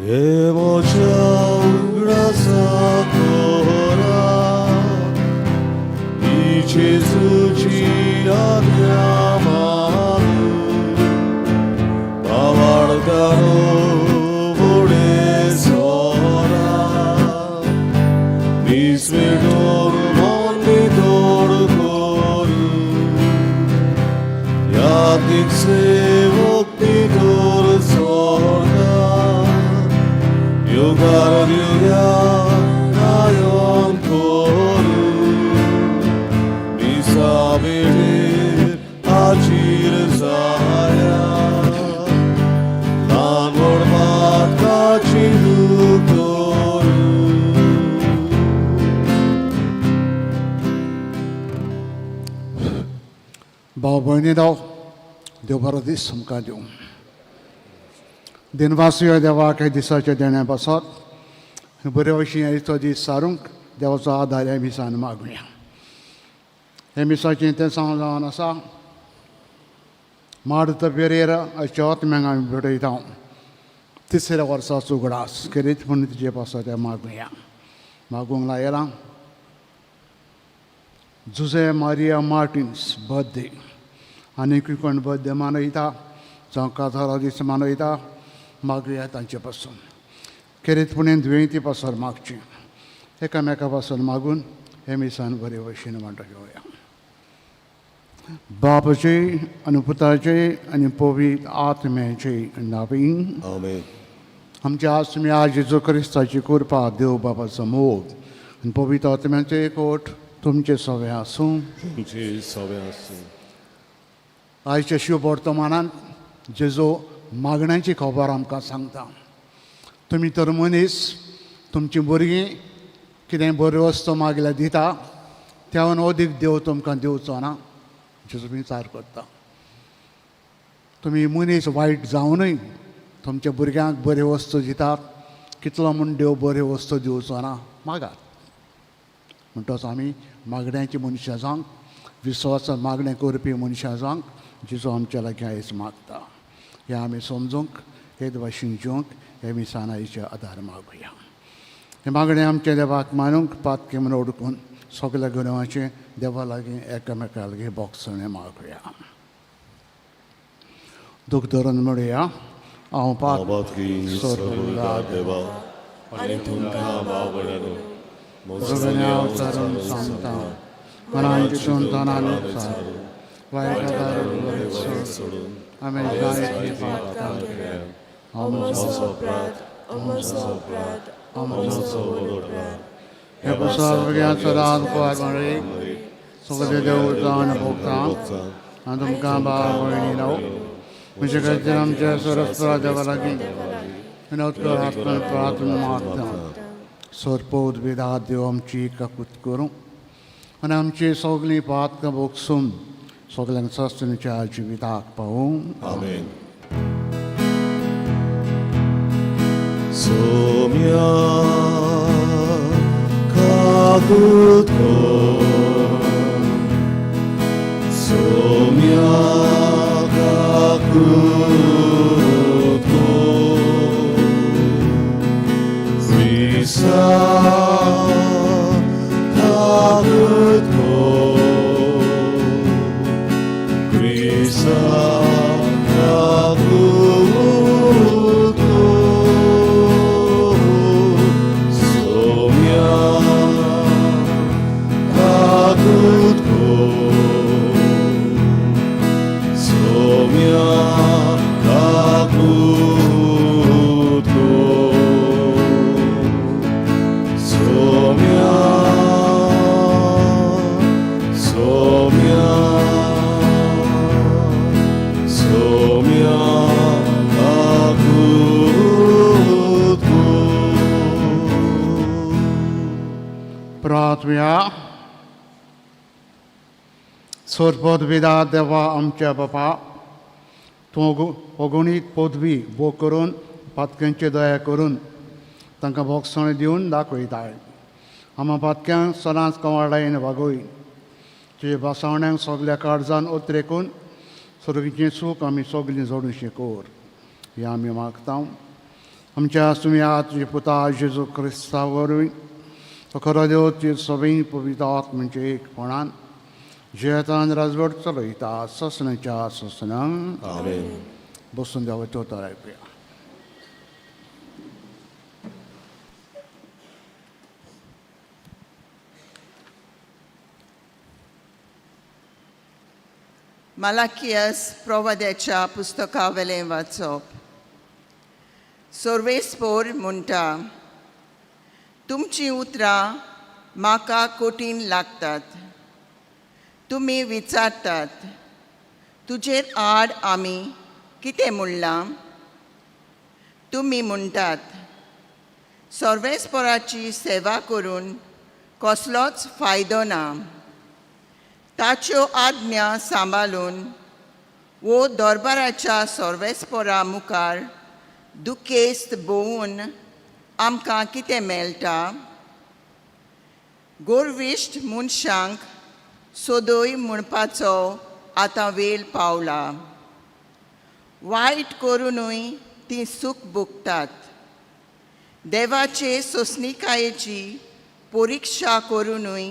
हे म्हज्या उगडासा करा ही जेजूची आज्ञा मानून भावार्थानो फुडें सरा निस्वेटोर मन नितळ करून यात्नीक सेवक भितर सरता येवकार दिवया गायन करून मिसा वेळेर हाजीर जाया ल्हान व्हड पातकाची करून. भाव भयणीनो, देव बरो दीस तुमकां दिवं. दिनवासी देवाक हे दिसाच्या देण्या पासत. बरे भशेन आयचो दीस सारूंक देवाचो आदार ह्या मिसान मागुया. हे मिसाचें तें जावन आसा मार्त पेरेर चवथ मेंग आमी भेटयता. तिसऱ्या वर्साचो उगडास करीत म्हूण तिजे पासत मागुया. मागूंक लायलां जुजे मारिया मार्टिन्स बर्थडे आनी कोण बर्थडे मनयता जावं काजारा दीस मनयता, मागुया तांचे पासून. खेरीत पुणें दुयेंती पासून मागची. एकामेका पासून मागून हे मिसान बरे भशेन वांटो घेवया. बापाचे आनी पुताचे आनी पवित्र आत्म्याचे नांवान. आमेन. आमच्या आसम्या जेजू क्रिस्ताची कृपा, देव बाबाचो मोग आनी पवित्र आत्म्याचे एकवट तुमचे सगळे आसूं. तुमचे सगळे आसूं. आयच्या शिव वर्तमानान जेजू मागण्यांची खबर आमकां सांगता. तुमी तर मनीस, तुमची भुरगीं कितें बऱ्यो वस्तू मागल्यार दिता, त्याहून अदीक देव तुमकां दिवचो ना? जेजू विचार करता. तुमी मनीस वायट जावनूय तुमच्या भुरग्यांक बऱ्यो वस्तू दितात, कितलो म्हूण देव बऱ्यो वस्तू दिवचो ना? मागात. म्हणटच आमी मागण्याची मनशां जावंक, विश्वासान मागणें करपी मनशां जावंक जेजू आमच्या लागीं आयज मागता. हें आमी समजूंक, हे भाशेन जिवंक हे मिसान आयचे आदार मागुया. हें मागणें आमच्या देवाक मानूंक पातकें म्हूण ओडकून सगल्या गुन्यांवाचें देवा लागीं, एकामेका लागीं भोगसणें मागुया. दूख धरून म्हणुया, हांव पात पातकी सर्वदा देवा आनी तुमकां भाव भयणांनो, गुन्यांव थारून सांगता. मनान चिंतून तनान वायट सोडून आमी जायतीं पातकां केल्या. हो म्हजो अपराध, हो म्हजो अपराध, हो म्हजो व्हड अपराध. हे पुस्तक सदांच कुवार मरे सगळे देवता भोगता आनी तुमकां भाव भयणीनो, म्हजे खातीर आमच्या सरस्परा देवा लागीं विनोद करात. प्रार्थना मागता. सोरपोत विदा देव आमची काकूत करूं आनी आमची सगळीं पातकां भोगसून सगल्यांक सासणाच्या जिविताक पावूं. आमेन. सोम्या काकूत कर, सोम्या काकूत कर, क्रिस्ता काकूत कर, क्रिस्ता काकूत कर, सोम्या काकूत कर, सोम्या काकूत कर, सोम्या, सोम्या, सोम्या काकूत कर. प्रार्थुया. सोरपोत विदा देवा आमच्या बापा, तूं अगणीत पदवी भोग करून पातक्यांची दया करून तांकां भोगसण दिवन दाखयताय. आमा पातक्यांक सदांच कवाडायेन वागय. तुज्या भासावण्यांक सगल्या काळजान उतरेकून सुर्गीचें सूख आमी सगलीं जोडूंशें कर, हें आमी मागता. आमच्या सुम्या तुज्या पुता जेजू क्रिस्ता वरवीं तो खरो देव ती सगळीं पवित्र आत्म्यांचे एकपणान जियेतान राजवट चलयता ससनाच्या ससनांक. आमेन. बसून देवाचो उतर आयकुया. मालाकियस प्रवाद्याच्या पुस्तकावेलें वाचप. सर्वेस्पोर म्हणटा, तुमचीं उतरां म्हाका कठीण लागतात. तुमी विचारतात, तुजेर आड आमी कितें म्हणलां? तुमी म्हणटात, सर्वेस्पोराची सेवा करून कसलोच फायदो ना. ताच्यो आज्ञा सांबाळून वो दरबाराच्या सर्वेस्पोरा मुखार दुखेस्त भोंवून आमकां कितें मेळटा? गोरविश्ट मनशांक सोदय म्हणपाचो आतां वेळ पावला. वायट करुनूय तीं सूख भोगतात. देवाचे सोंसणिकायेची परिक्षा करुनूय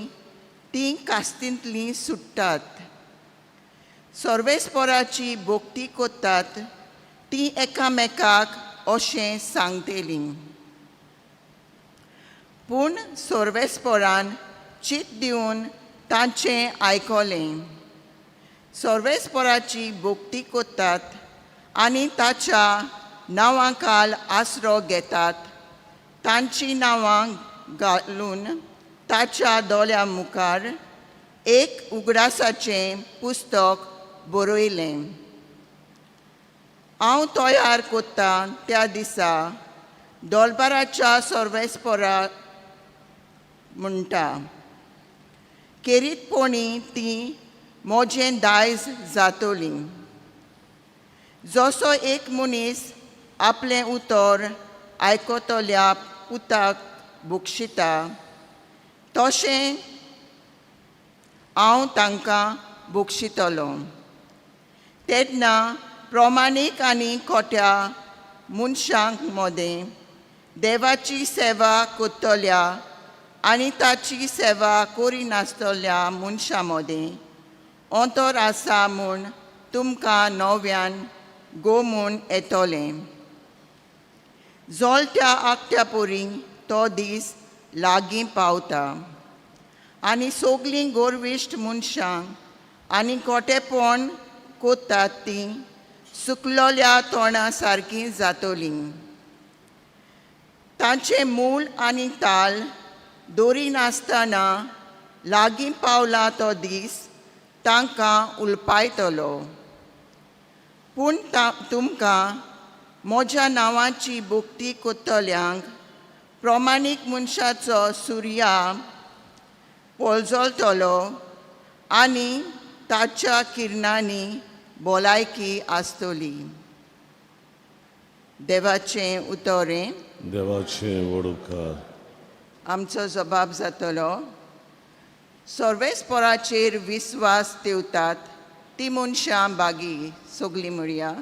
तीं कास्तींतलीं सुट्टात. सर्वेस्पोराची भोक्ती करतात तीं एकामेकाक अशें सांगतलीं. पूण सर्वेस्पोरान चीत दिवन तांचें आयकलें. सर्वेस्पोराची भोक्ती करतात आनी ताच्या नांवां खाल आसरो घेतात तांचीं नांवां घालून ताच्या दोळ्यां मुखार एक उगडासाचें पुस्तक बरयलें. हांव तयार करता त्या दिसा दोलबाराच्या सर्वेस्पोरा म्हणटा, खेरीतपणी ती म्हजें दायज जातली. जसो एक मनीस आपलें उतर आयकतल्या पुताक बक्षिता तशें हांव तांकां बक्षितलो. तेन्ना प्रमाणीक आनी खोट्या मनशांक मदें देवाची सेवा करतल्या आनी ताची सेवा करिनासतल्या मनशां मदें अंतर आसा म्हूण तुमकां नव्यान गो म्हूण येतलें. जोलत्या आकट्या परी तो दीस लागीं पावता आनी सगलीं गोरविश्ट मनशां आनी खोटेपण कोतात तीं सुकलोल्या तोंडा सारकीं जातलीं. तांचें मूळ आनी ताल दवरिनासतना लागीं पावला तो दीस तांकां उलपायतलो. पूण तुमकां म्हज्या नांवाची भक्ती करतल्यांक प्रमाणीक मनशाचो सुर्या पोळजळटलो आनी ताच्या किरणांनी भलायकी आसतली. देवाचें उतरें. देवाचें व्हड उपकार. आमचो जबाब जातलो. सर्वेस्पोराचेर विस्वास ठेवतात ती मनशां बागी. सगलीं म्हणया,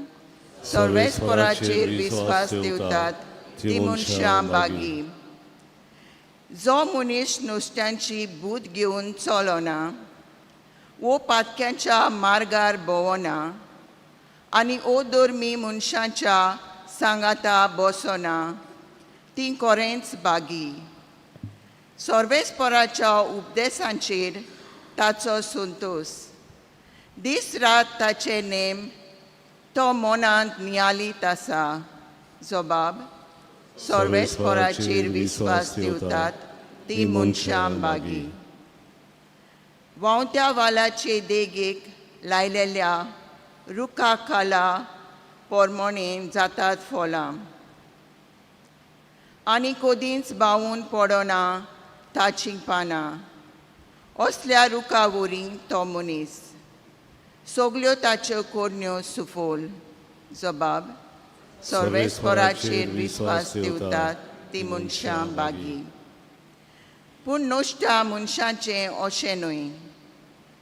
सर्वेस्पोराचेर विस्वास ठेवतात ती मनशां बागी. जो मनीस नुस्त्यांची बूद घेवन चलना वो पातक्यांच्या मार्गार भोंवना आनी ओ धर्मी मनशाच्या सांगाता बसना ती कोरेंच बागी. सर्वेस्पोराच्या उपदेसांचेर ताचो संतोश. दीस रात ताचे नेम तो मनांत नियालीत आसा. जबाब, सर्वेस्पोराचेर विस्वास ठेवतात ती मनशां बागी. व्हांवत्या वालाचे देगेक लायलेल्या रुखा खाला पोरमोणे जातात फळां आनी कदींच बावून पडना ताचीं पानां. असल्या रुखा वरी तो मनीस. सगल्यो ताच्यो करण्यो सुफोल. जबाब, सर्वेस्पोराचेर विस्वास ठेवतात ती मनशां बागी. पूण नश्ट्या मनशाचें अशें न्हय,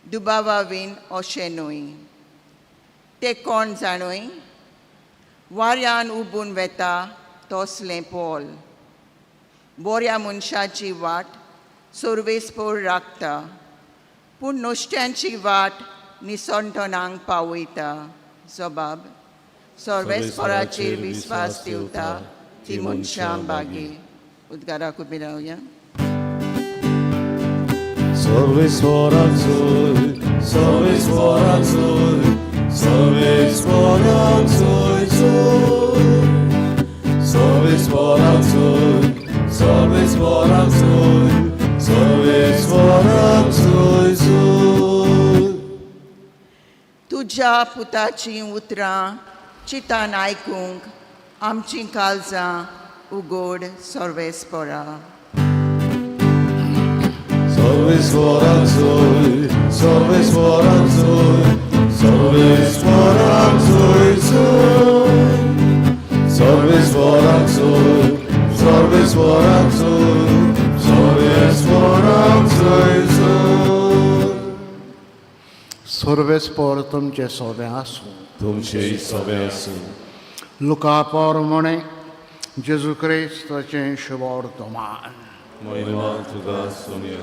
दुबावावीन अशें न्हय. ते कोण जाणूय वाऱ्यान उबून वेता तसलें पोल. बोऱ्या मनशाची वाट सर्वेस्पोर राखता, पूण नुस्त्यांची वाट निसणटणांक पावयता. जबाब सर्वेस्पराचेर विस्वास दिवता ती मनशां बागी. उद्गाराक उबी रावया. सर्वेस्वराक जोय, सर्वेस्वराक जोय, सर्वेस्वराक जोय जोय. सर्वेस्वराक जोय, सर्वेस्वराक जोय, सर्वेस्वराक जोय जोय. तुज्या पुताचीं उतरां चितान आयकूंक आमचीं काळजां उगोड सर्वेस्परा. सर्वेस्वराक जोय, सर्वेस्वराक जोय, सर्वेस्वराक जोय जोय. सर्वेस्वराक जोय, सर्वेस्वराक जोय, सर्वेस्वराक जोय जोय. सर्वेस्पोर तुमचे सोबें आसूं. तुमचे सगळे आसूं. लुका पोरमणे जेजू क्रिस्ताचें शुभवर्तमान. महिमा तुका सोनिया.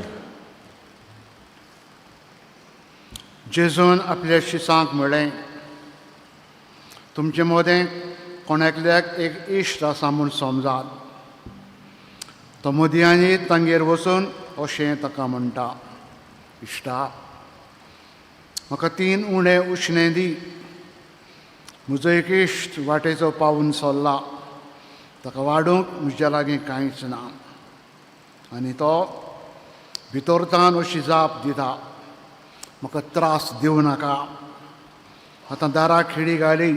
जेजून आपल्या शिसांक म्हळें, तुमचे मदें कोण एकल्याक एक इश्ट आसा म्हूण समजात. तो मदयांनी तांगेर वचून अशें ताका म्हणटा, इश्टा, म्हाका 3 उणे उश्णें दी. म्हजो एक इश्ट वाटेचो पावून सरला, ताका वाडूंक म्हज्या लागीं कांयच ना. आनी तो भितरतान अशी जाप दिता, म्हाका त्रास दिवं नाका, आतां दाराक खिळी घाली,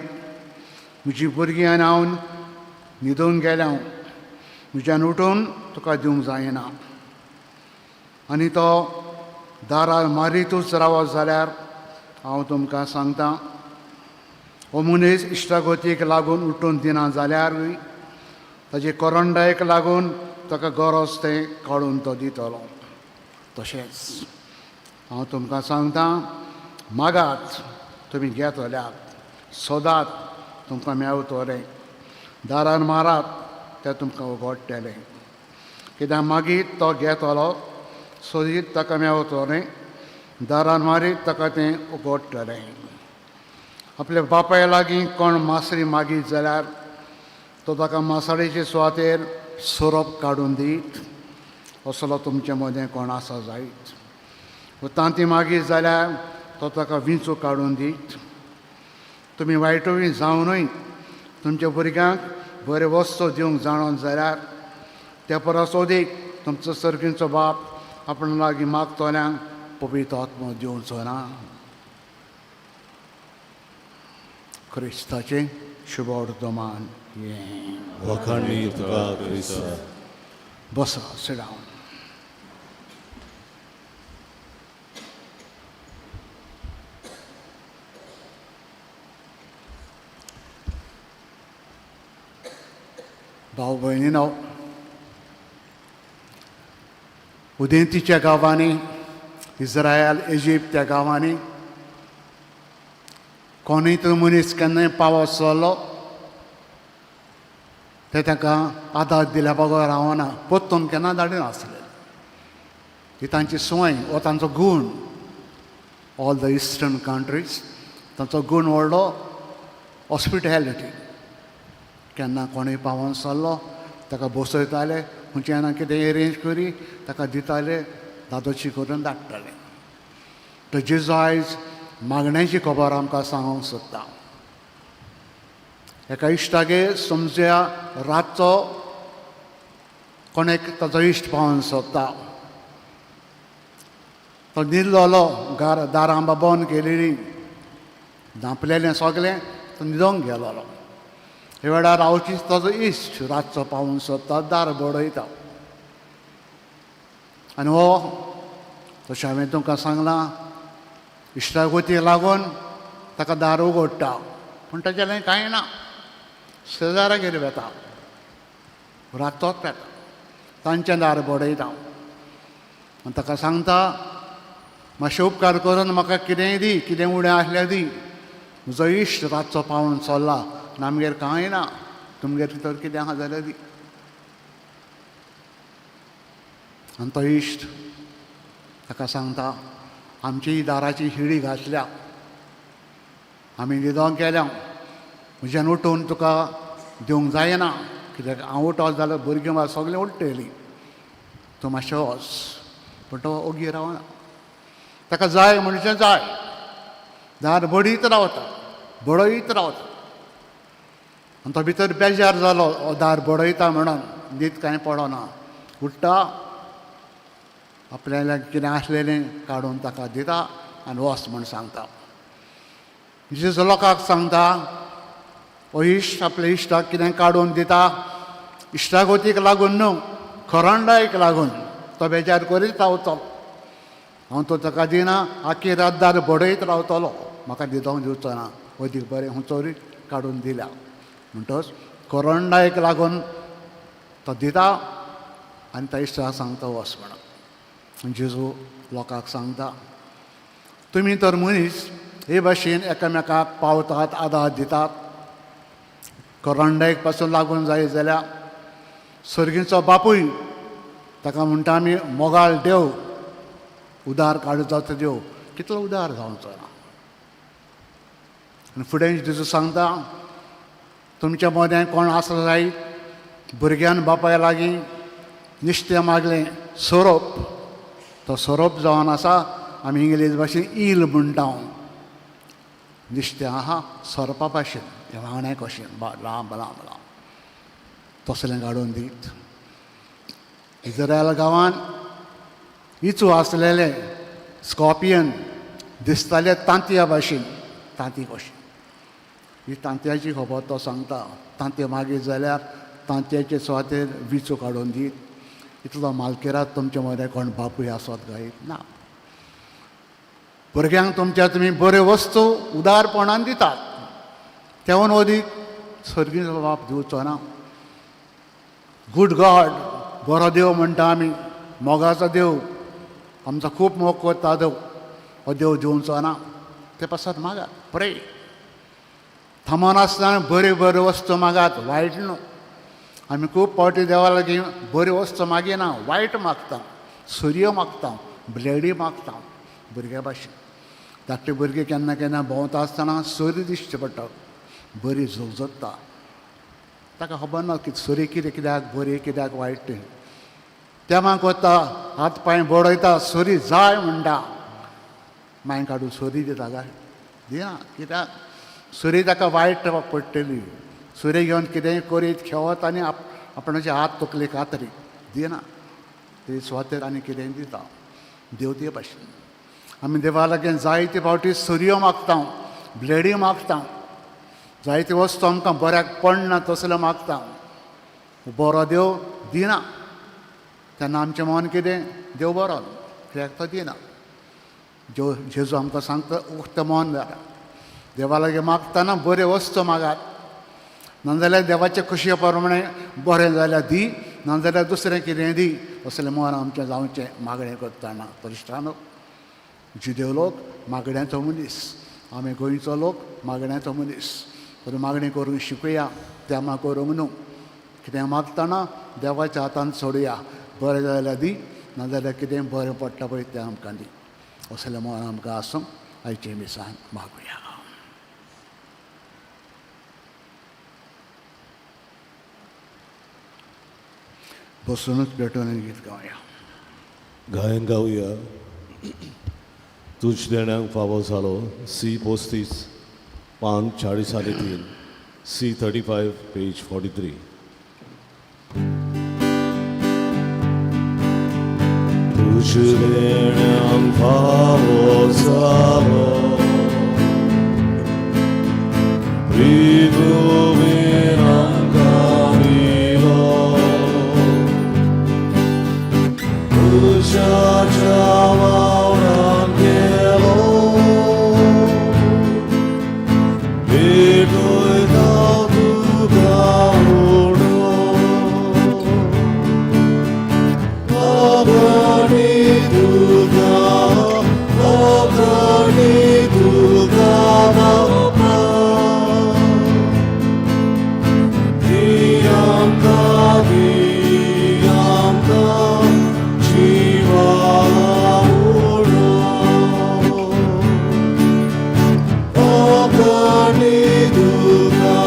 म्हजी भुरगीं आनी हांव न्हिदून गेल्या, म्हज्यान उठून तुका दिवंक जायना. आनी तो दारार मारीतूच रावत जाल्यार हांव तुमकां सांगता, हो मनीस इश्टागतीक लागून उठून दिना जाल्यारूय ताजे कोरंडायेक लागून ताका गरज तें काडून तो दितलो. तशेंच हांव तुमकां सांगता, मागात तुमी घेतल्यात, सोदात तुमकां मेवतलें, दारान मारात तें तुमकां उगडटलें. कित्याक मागीर तो घेतलो, सोदीत ताका मेवतलें, दारान मारीत ताका तें उगडटलें. आपल्या बापाय लागीं कोण मासरी मागीत जाल्यार तो ताका मासाळेचे सुवातेर सोरोप काडून दीत, असलो तुमचे मदें कोण आसा जायत. तांती मागीत जाल्यार तो ताका विंचू काडून दीत. तुमी वायटूय जावनूय तुमच्या भुरग्यांक बरें वस्तू दिवंक जाणोन जाल्यार त्या परस अदीक तुमचो सर्गींचो बाप आपण लागीं मागतल्यांक पवित्र आत्मो दिवचो ना. क्रिस्ताचें शुभवर्तमान हें. वखाणी तुका क्रिस्ता. बसा, sit down. भाव भयणीनो, उदेंतीच्या गांवांनी, इस्रायल, इजिप्त त्या गांवांनी कोणूय तो मनीस केन्नाय पावस चल्लो ते ताका आदार दिल्या बगर रावना, परतून केन्ना धाडिनासले. ही तांची संवय, हो तांचो गूण. ऑल the eastern countries तांचो गूण व्हडलो हॉस्पिटॅलिटी. केन्ना कोणूय पावोन सरलो ताका बसयताले, खंयच्यान ना कितें एरेंज करी ताका दिताले, दादोशी करून धाडटाले. तर जेजू आयज मागण्याची खबर आमकां सांगूंक सोदता. एका इश्टागेर समजया रातचो कोण एक ताचो इश्ट पावोन सोदता. तो न्हिदलोलो, दारां बंद केलेली, धांपलेलें सगलें, तो न्हिदोंक गेलोलो. हे वेळार रावचीच ताजो इश्ट रातचो पावून सोदता, दार बडयता. आनी हो तशें हांवें तुमकां सांगलां, इश्टागतीक लागून ताका दार उगडटा, पूण ताचें कांय ना. शेजारागेर वेता, रातचोच वेता, तांचें दार बडयता आनी ताका सांगता, मातशें उपकार करून म्हाका कितेंय दी, कितें उणें आसल्यार दी, म्हजो इश्ट रातचो पावून चल्ला आनी आमगेर कांय ना. तुमगेर तर कितें आहा जाल्यार दी. आनी तो इश्ट ताका सांगता, आमची दाराची हिडी घातल्या, आमी न्हिदोंक गेल्या, म्हज्यान उठून तुका दिवंक जायना, कित्याक हांव उठोत जाल्यार भुरगीं म्हाका सगळीं उठ्ठली, तूं मातशें वच. पूण तो ओगी रावना, ताका जाय म्हणजे जाय, दार बडयत रावता, बडयत रावता. आनी तो भितर बेजार जालो, दार बडयता म्हणून न्हीद कांय पडना, उठ्ठा, आपल्याला कितें आसलेलें काडून ताका दिता आनी वच म्हूण सांगता. जेजू लोकांक सांगता, हो इश्ट आपल्या इश्टाक कितें काडून दिता, इश्टागतीक लागून न्हू, खरंडायक लागून. तो बेजार करीत रावतलो, हांव तो ताका दिना, आखी रात दार बडयत रावतलो, म्हाका दिदोंक दिवचो ना, अदीक बरें हांव चोरी काडून दिल्या. म्हणटच करंडायक लागून तो दिता आनी त्या इश्टाक सांगता वच म्हणून. जेजू लोकांक सांगता, तुमी तर मनीस हे भाशेन एकामेकाक पावतात, आदार दितात, करंडायक पासून लागून जाय जाल्यार सर्गीचो बापूय ताका म्हणटा आमी मोगाळ देव, उदार काडूं जाता देव, कितलो उदार जावचो ना. आनी फुडें जेजू सांगता, तुमच्या मदें कोण आसलो जायत भुरग्यान बापाय लागीं निश्तें मागलें सोरोप, तो सोरोप जावन आसा, आमी इंग्लीश भाशेन ईल म्हणटा, निश्तें आहा सोरपा भाशेन, वांगड्या कशें लांब लांब लांब, तसलें काडून दीत. इजरायल गांवान इचू आसलेले स्कॉर्पियन दिसताले तांतया भाशेन, तांती कशें. ही तांतयाची खबर तो सांगता, तांतयां मागीर जाल्यार तांतयाचे सुवातेर विचू काडून दीत. इतलो मालकेरात तुमचे मदें कोण बापूय आसत काय ना. भुरग्यांक तुमच्या तुमी बऱ्यो वस्तू उदारपणान दितात, तेवून अदीक सर्गीचो बाप दिवचो ना. गूड गॉड, बरो देव म्हणटा आमी, मोगाचो देव, आमचो खूब मोग करता देव, हो देव दिवचो ना. ते पासत मागात, प्रे थांबनासतना बऱ्यो बऱ्यो वस्तू मागात, वायट न्हू. आमी खूब फावटी देवा लागीं बऱ्यो वस्तू मागिना, वायट मागता, सुरयो मागता, ब्लेडी मागता भुरग्या भाशेन. धाकटे भुरगीं केन्ना केन्ना भोंवता आसतना सुरी दिश्टी पडटा, बरी झोगझोगता, ताका खबर ना की सुरी कितें कित्याक बरी कित्याक वायट तें. तेमाक वता, हात पांय बडयता, सुरी जाय म्हणटा, मागीर काडून सुरी दिता काय दिना, कित्याक सुरी ताका वायट पडटली, सुरी घेवन कितेंय करीत खेवत आनी आपणाचे हात तकले कातरी दिना, ते सुवातेर आनी कितेंय दिता. देव ते भाशेन आमी देवा लागीं जायते फावटी सुरयो मागता, ब्लेडी मागता, जायते वस्तू आमकां बऱ्याक पडना तसल्यो मागता, बरो देव दिना. तेन्ना आमचें मन कितें, देव बरो कित्याक तो दिना. जो जेजू आमकां सांगता उक्तें मन जाता, देवा लागीं मागतना बऱ्यो वस्तू मागात, नाजाल्यार देवाचे खुशये प्रमाणे बरें जाल्यार दी, नाजाल्यार दुसरें कितें दी, असलें मन आमचें जावचें मागणें करतना. क्रिस्तांव जुदेव लोक मागण्याचो मनीस, आमी गोंयचो लोक मागण्याचो मनीस, तर मागणी करूंक शिकया, तेमा करूंक न्हू. कितें मागतना देवाच्या हातान सोडया, बरें जाल्यार दी, नाजाल्यार कितें बरें पडटा पळय तें आमकां दी, असलें मन आमकां आसूं. आयचे मिसान मागुया. बसूनच पेटोवन गीत गावया. गायन गावया तुज देण्यांक फावो जालो, सी 35 पान 43, सी 35 पेज 43. तुज देण्यांक फावो जालो, प्रितुवीन आमकां दिलो, तुज्याच्या वावरान गेलो, भेटयता तुका उडो, अगणी तुका, अगणी तुका बापा. आमकां दी आमकां जिवा उडो अगणी दुका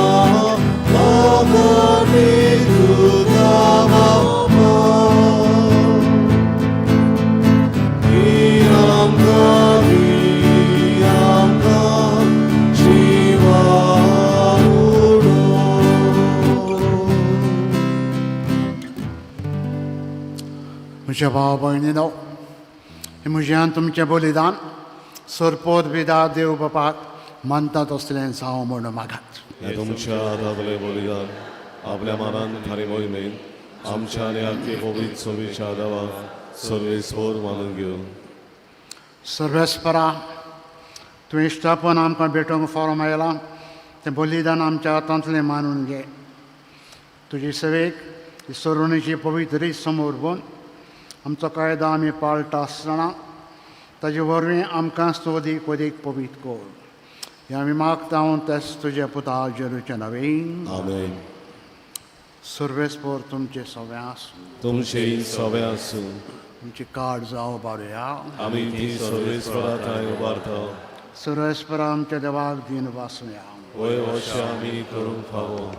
अगणी दुका बापा आमकां दी आमकां जिवा उडो. म्हज्या भाव भयणीनो, हें म्हज्यान तुमचें बलिदान सरपोत विदा देव बापाक मानता तसलें जावं म्हूण मागात. हे तुमच्या हातांतले बलिदान आपल्या मानान थारी मोहिमेन आमच्या आनी आख्खे पवित्र सभेच्या देवाक सर्वेस्पर मानून घेवन. सर्वेस्परा, तुवें इश्टापन आमकां भेटोवंक फॉर्म आयलां तें बलिदान आमच्या हातांतलें मानून घे. तुजे सेवेक ही सरुणीची पवित्र रीत समोर भरून आमचो कायदो आमी पाळटा आसतना ताजे वरवीं आमकां तूं अदीक अदीक पवित्र कर. हें आमी मागता हांव तेच तुज्या पुता जेरूचें नवीन. आमेन. सर्वेस्पर तुमचें सगळें आसूं. तुमचे सगळे आसूं. तुमची कार्ड जावं बारुया. आमी ती सर्वेस्परा थंय उबारता. सर्वेस्परा आमच्या देवाक दीन वासुया. वय अशें आमी करूंक फावो.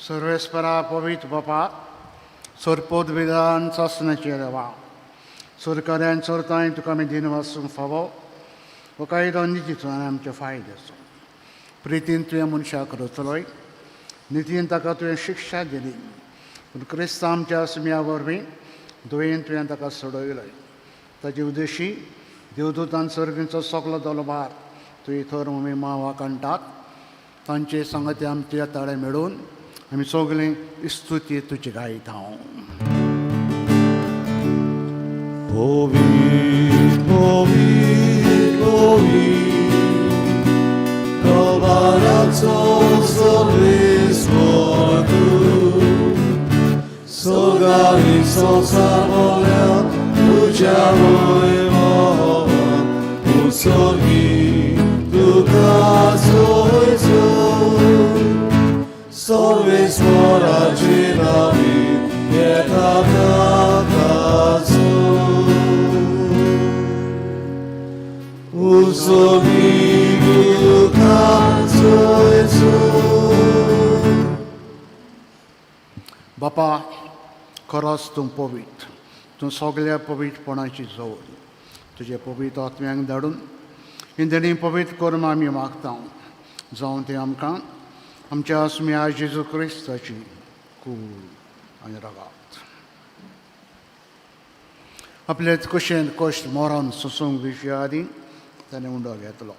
सर्वेस्परा, पवित्र बापा, सरपोत विधान सासणाचे देवा, सरकाऱ्यान चोरताय तुका आमी दीन वासूंक फावो. हो कायदो नितीचो आनी आमचे फायद्याचो. प्रितीन तुवें मनशाक रचलोय, नितीन ताका तुवें शिक्षा दिली, पूण क्रिस्त आमच्या सुम्या वरवीं दुयेन तुवें ताका सोडयलोय. ताजे उद्देशी देवदूतान सर्गींचो सगलो दलभार तुवें थर मम्मी मावा कांटात तांचे सांगते आमच्या ताळे मेळून आमी सगळीं इस्तुती तुजी गायत हांव. पवित्र पवित्र पवित्र कबाराचो सर्वेस्पर तूं, सगळी संवसार भरल्या तुज्या वैभवान. उत्सर्गी तुका जय जय, सर्वेस्पराचे नावी येता ताका जय. उत्सर्गी तुका जय जय. बापा, खरोच तूं पवित्र, तूं सगळ्या पवित्रपणाची जोड. तुजे पवित्र आत्म्यांक धाडून ही देणी पवित्र करून आमी मागता, जावं तें आमकां आमच्या आसम्या जेजू क्रिस्ताची कूड आनी रगात. आपले कुशेन कश्ट मरण सोसूंक विशया आदीं ताणें उंडो घेतलो,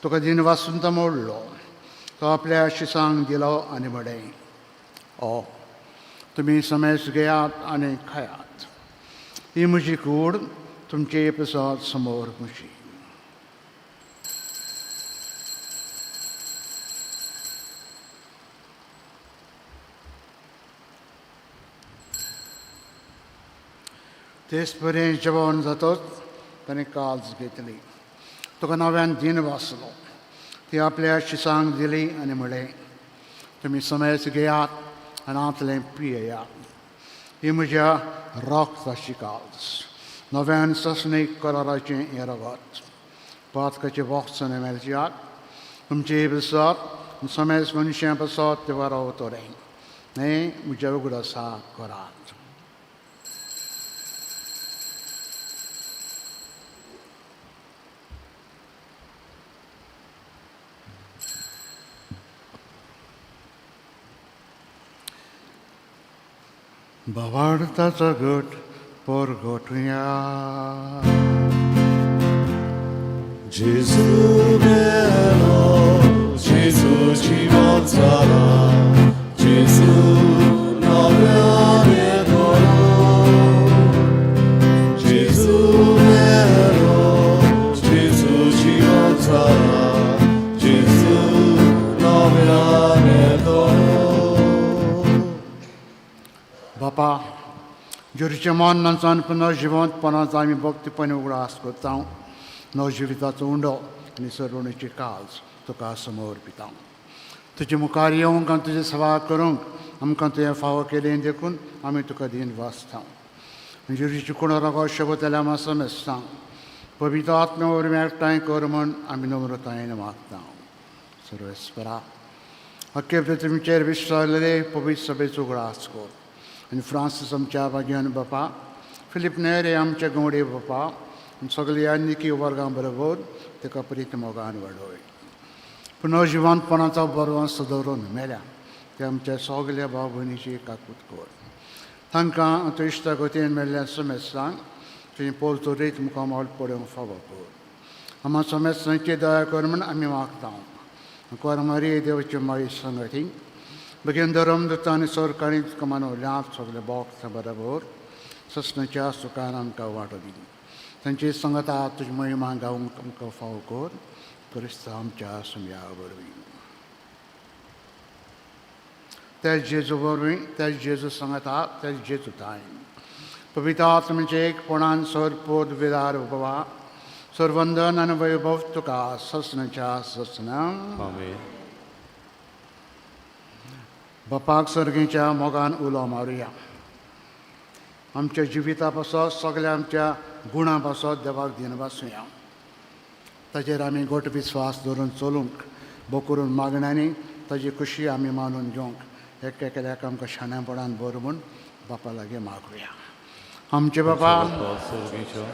तुका दिन वासून तो मोडलो, तो आपल्या शिसांक दिलो आनी म्हळें, ओ तुमी समेज घेयात आनी खायात, ही म्हजी कूड तुमचे प्रसाद समोर म्हजी. तेच परी जेवण जातच ताणें काज घेतली, तुका नव्यान दिन वाचलो, ती आपल्या शिसांक दिली आनी म्हळें, तुमी समेज घेयात आनी हांतलें पियेयात, ही म्हज्या रक्ताची काज, नव्यान ससणीक कराराचें हें रगत, पातकाचें वखद मेळच्यात तुमचे पसत समेज मनशां पसत ते वरवतलें. हें म्हज्या उगडासा करात. भावार्थाचो गट परगटुया. Gesù meno, Gesù जीवन जाला, Gesù नव्याने करो. Gesù meno, Gesù जीवन जाला, Gesù नव्याने करो. बापा, ज्योरीच्या मरणाचो आनी पुनर्जिवंतपणाचो आमी भक्तीपणी उगडास करता, नवजिविताचो उंडो आनी सरवणीची काज तुका समर्पिता. तुजे मुखार येवंक आनी तुजी सेवा करूंक आमकां तुवें फावो केलें देखून आमी तुका दीन वाचता. जेजूची कोण रोगो शबतल्या मासमेस्तां पवित्र आत्म्या वरवीं एकठांय कर म्हूण आमी नम्रतायेन मागता. सर्वेस्परा अख्खे पृथ्वीचेर विश्वासले पवित्र सभेचो उगडास कर आनी फ्रांसीस आमच्या भाग्यान बापा, फिलीप नेरे आमचे गवडे बापा आनी सगल्या निकी वर्गां बरोबर ताका प्रीत मोगान वाडोय. पुनर्जिवंतपणाचो बरवंस दवरून मेल्या ते आमच्या सगल्या भाव भयणीची काकूत कर. तांकां तुज्या इश्टागतीन मेळ्ळ्या समेस्तांक तुजी पोलतो रीत मुखामळ पळोवंक फावो कर. आमकां समेस्तांची दया कर म्हूण आमी मागता. कुंवार देवची माई संगती बेगीन धर्म दुता आनी सरकारी कमानवल्यात सगळे भक्त बरोबर ससनाच्या सुखान आमकां वांटो दी. तांची संगता तुजी महिमा गावंक आमकां फावो कर. क्रिस्त आमच्या सुम्या वरवीं त्याच जेजू वरवीं त्याच जेजू संगता त्याच जेजू ताय पवित्र आत्म्याचे एकपणान सर पोत विदार उपवा सरवंदन आनी वैभव तुका ससनाच्या ससना. आमेन. बापाक सर्गीच्या मोगान उलो मारुया. आमच्या जिविता पासत सगल्या आमच्या गुणां पासत देवाक दीन वाचुया. ताचेर आमी घट विस्वास दवरून चलूंक बोकरून मागण्यांनी ताजी खुशी आमी मानून घेवंक एक एकल्याक आमकां शाण्यापणान बरो म्हूण बापा लागीं मागुया. आमचे बापा स्वर्गीच्या,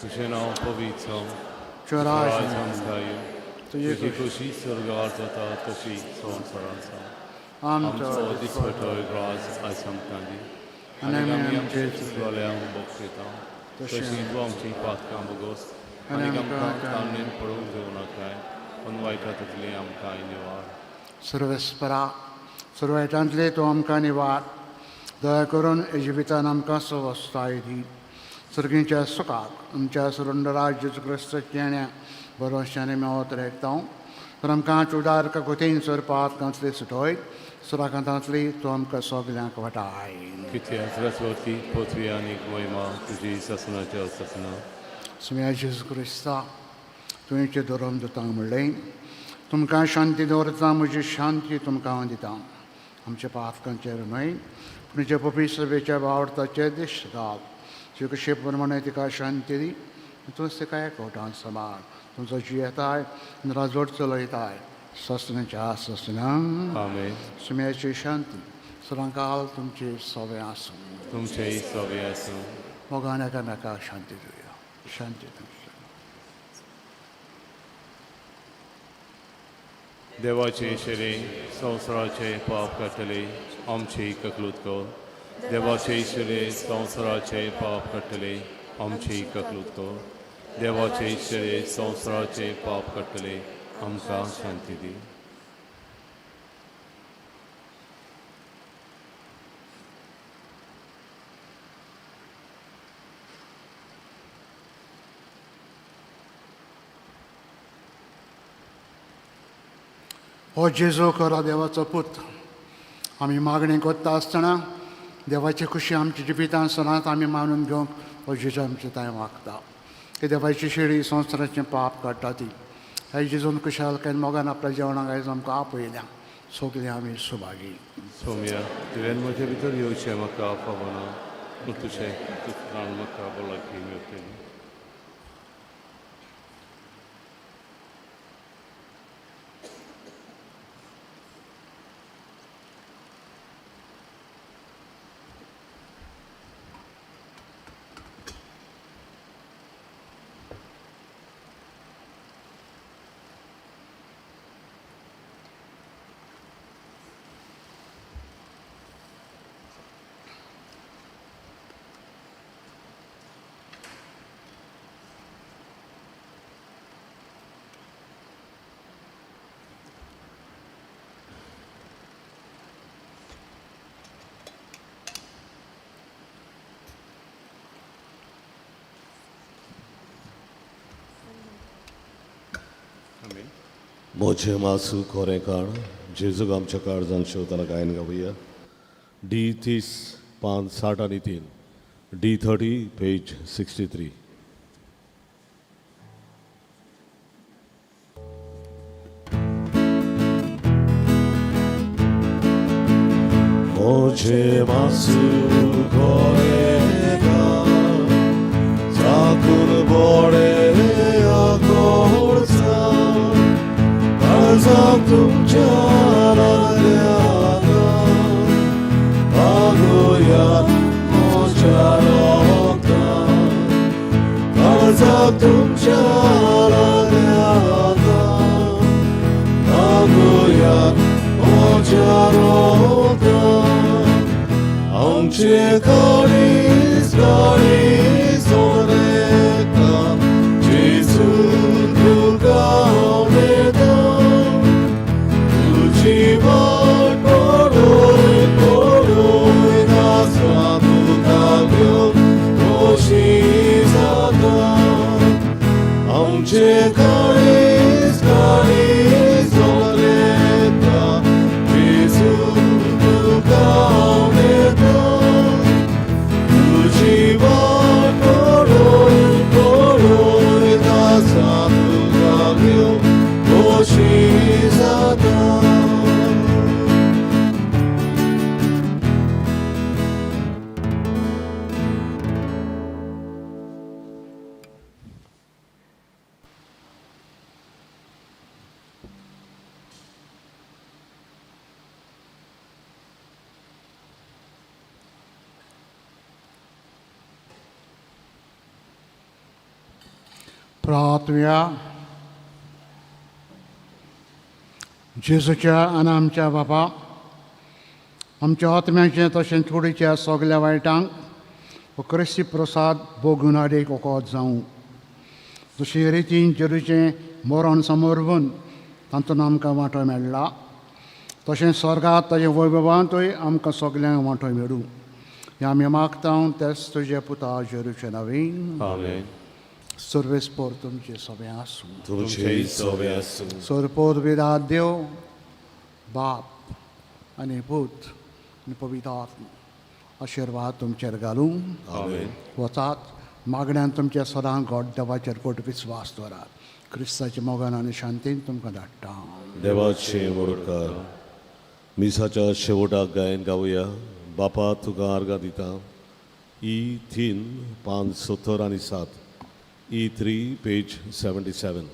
तुजें नांव पवित्र जावं, तुजें राज आमकां येवं, तुजी तुजी खोशी स्वर्गार जाता तशी संवसारांत जावं. आमचो आमचो दिसपटो ग्रास आयज आमकां दी आनी आनी आमी आमी आमचे आमचे चुकलोल्यांक बक्षयता तशें तशी तूं आमची पातकां बगोस आनी आनी आमकां आमकां ताणेन पडूंक दिवं नाकाय पूण वायटांतली आमकां निवार. सर्वेस्परा सर्वायटांतले तूं आमकां निवार. दया करून जिवितान आमकां सवस्ताय दी. सर्गीच्या सुखाक आमच्या सुरंडराज जेजू क्रिस्ताच्या भरोश्याने मेवत रेखता तर आमकां चुडार गोतीन सरपात कांतली सुटोय सुराकांतांतली तूं आमकां सगल्यांक वाटाय. कित्याक रसवती पृथ्वी आनी महिमा तुजी ससनाच्या ससना. सुम्या जेजू क्रिस्ता तुवें धर्म दितांक म्हणलें तुमकां शांती दवरता म्हजी शांती तुमकां हांव दिता. आमच्या पातकांचेर न्हय पूण जे पपी सभेच्या बावडताचे दिश्ट घाल तुजे कशे प्रमाणे तिका शांती दी तूंच तिका एकवटान सांबाळ. तुमचो जियेताय आनी राजवट चलयताय ससनाच्या ससना. आमेन. सुम्याची शांती सदांकाल तुमची सवे आसूं. तुमचेय सवे आसूं. मोगान एकामेकाक शांती दिवया. शांती तुमची. देवाचे शरीर संवसाराचे पाप काडटले आमची ककलूत कर. देवाचे शरीर संवसाराचे पाप काडटले आमची ककलूत कर. देवाचे शरीर संवसाराचे पाप काडटले आमकां शांती दी. हो जेजू खरो देवाचो पूत. आमी मागणी करता आसतना देवाची खुशी आमच्या जिवितान सदांच आमी मानून घेवंक हो जेजू आमचे तांय वागता. की देवाची शेळी संवसाराचें पाप काडटा ती ह्या जेजून खुशालकायेन मोगान आपल्या जेवणाक आयज आमकां आपयल्या. सगळीं आमी सुभागी. सोम्या, तुवें म्हजे भितर येवचें म्हाका फावना, पूण तुजें प्राण म्हाका भलायकी मेळटली. म्हजें मासू खोरें काण जेजूक आमच्या काळजान शेवताना गायन गावया. डी 30 पान 60 आनी 3, डी 30 पेज 63. मोचे मासू कोरेका चाकून बोडे आकोडचा काळजाक तुमच्या लागल्या आगोया मोच्या रोगता काळजाक तुमच्या लागल्या आगोया मोच्या रोगता आमचे काळीज काळीज ओरेता जेजू तुका हांव तुजी वाट पळोय पळोय नासता तुका घेवन खोशी जाता आमचे काळीज काळीज ओरेता जेजू तुका हांव तुजी वाट पळोय पळोय नासता तुका घेवन खोशी जाता. प्रार्थुया. जेजूच्या आनी आमच्या बापा, आमच्या आत्म्याचें तशेंच कुडीच्या सगल्या वायटांक हो क्रिस्ती प्रसाद भोगून आडेक वखद जावं. जशे रितीन जेरूचें मरण समर्बून तातूंत आमकां वांटो मेळ्ळा, तशें स्वर्गात ताजे वैभवांतूय आमकां सगल्यांक वांटो मेळूं. हें आमी मागता तेच तुजे पुता जेरूचे नवीन. आमेन. सर्वेस्पोर तुमचे सगळें आसूं. तुमचे सोबे आसूं. सरपोर विरात देव बाप आनी पूत आनी पवित्र आत्मा आशिर्वाद तुमचेर घालूं. आमेन. वचात मागण्यान तुमच्या सदां गोड देवाचेर कोट विस्वास दवरात. क्रिस्ताच्या मोगान आनी शांतीन तुमकां धाडटा. देवाचे मोडकार मिसाच्या शेवटाक गायन गावया बापा तुका आर्गां दिता. ई 3 पान 77. E 3 page 77.